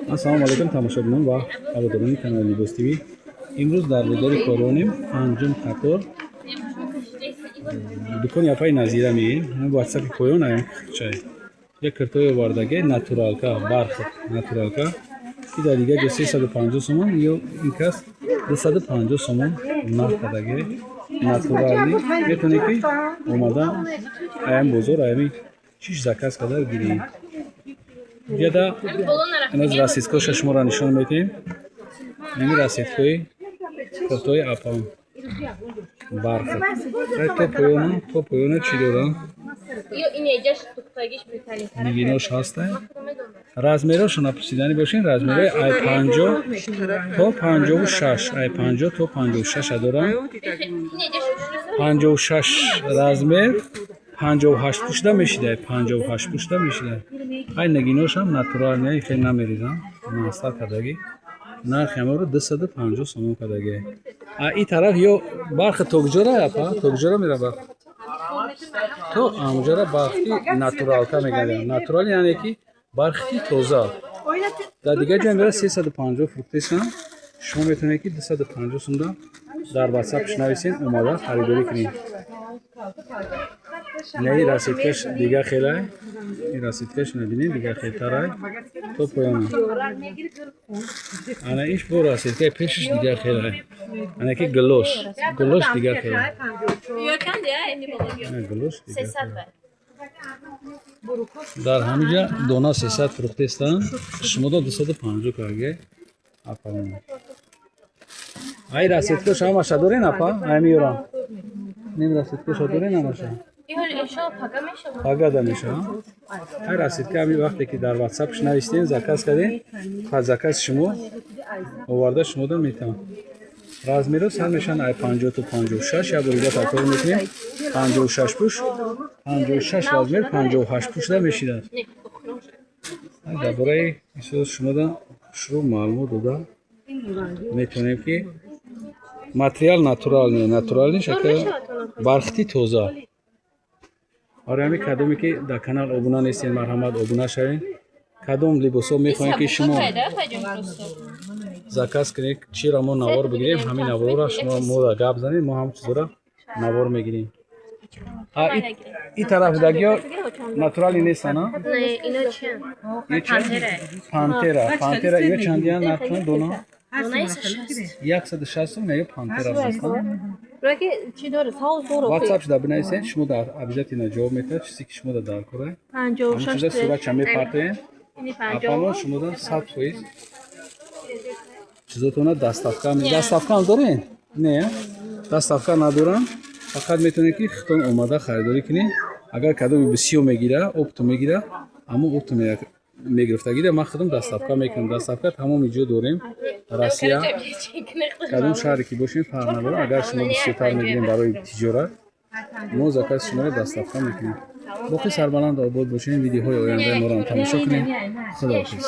Ассалому алайкум, тамошобинон ва ҳаводорони канали Либос ТВ. Имрӯз дар бозори Коронем, панҷум қатор, дукони апаи Назира меем. Ватсапи поён аем. Чай як киртои овардаге, натуралка, бархат натуралка, ки дар дигар ҷо 350 сомон, ё ин кас 250 сомон нарх кардаге. Натуральный, метавонед, ки омада аям бозор аями чиш заказ карда гирӣ. Ҷада иназ расцветкоша шуморо нишон медиҳем. Ҳами расцветкои куртои апам, бархат, то поёна, то поёна чӣ дорам, нигинош ҳаста. Размерошо напурсиданӣ бошин, размерои ай 50 то 56, ай 50 то 56 дорам. 56 размер, 58 пушда мешида, 58 пушда мешида. Ай нагиношам натуральный, хеле намерезам, мастар кардагӣ. Нархи ҳамаро 250 сомон кардагӣ. А и тараф ё бархи токҷора, апа, токҷора мера барх то амҷора, бархи натуралка мегӯянд. Натурал яъне ки бархи тоза. Дар дигар ҷой мера 350 фурӯхтесам, шумо метавонед, ки 250 сумда дар ватсапш нависен, омада харидорӣ кунед. Ин расцветкаш дигар хелай, ин расцветкаш набинед, дигар хелтарай, то поёна. Ана иш бо расцветкаи пешиш дигар хелай. Ана ки гулош, гулош дигар хелай, гулош дигар хелай. Дар ҳамиҷа дона 300 фурӯхтестанд, шумода 250 карге апа. Ай расцветкош ҳамаша дорен, апа? Ай меёрам, нем расцветкоша дорен ҳамаша? Пагада мешава. Ҳар расцветка ҳами вақте ки дар ватсапш навистем, заказ кардем, па заказ шумо оварда шумода метавон. Размеро сар мешаванд ай 50 то 56. Як бори дига такрор мекунем: 56 пуш, 56 размер, 58 пушда мешидад. Дар бораи исо шумода шурӯъ маълумот дода метавонем, ки материал натуральный, натуральный шакл, бархати тоза. Барои ҳамин, кадоме ки дар канал обуна нестед, марҳамат, обуна шавед. Кадом либосҳо мехоҳем, ки шумо заказ кунед, чиро мо навор бигирем, ҳамин наворро шумо мода гап занед, мо ҳам чизора навор мегирем. И тарафдагиё натуральный нестанд, а? Ино чиян? Ё чия? Пантера, пантера. Ё чандиян нархшон дона? Донаи 60. 160 сум ё пантера ҳастанд. Раки чӣ дорад? Соус дорад. Ватсап шуда бинависед, шумо дар обязательно ҷавоб метавад. Чизе ки шумо дар кора 56. ҳамон чиза суратша мепартоем. Ини Апамо 50. шумода 100% чизотона доставка. Доставкаам дорен? Не, доставка надорам. Фақат метавонед, ки худтон омада харидорӣ кунед. Агар кадоме бисёр мегира, оптом мегира, аммо оптом мегирифтагида ман худам доставка мекунам. Доставка тамоми ҷо дорем, Россия кадом шаҳре ки бошем, фарқ надорад. Агар шумо бисёртар мегирем барои тиҷорат, мо заказ шуморо доставка мекунем. Боқӣ сарбаланд, обод бошем. Видеоҳои ояндаи моро ҳам тамошо кунем. Худоҳофиз.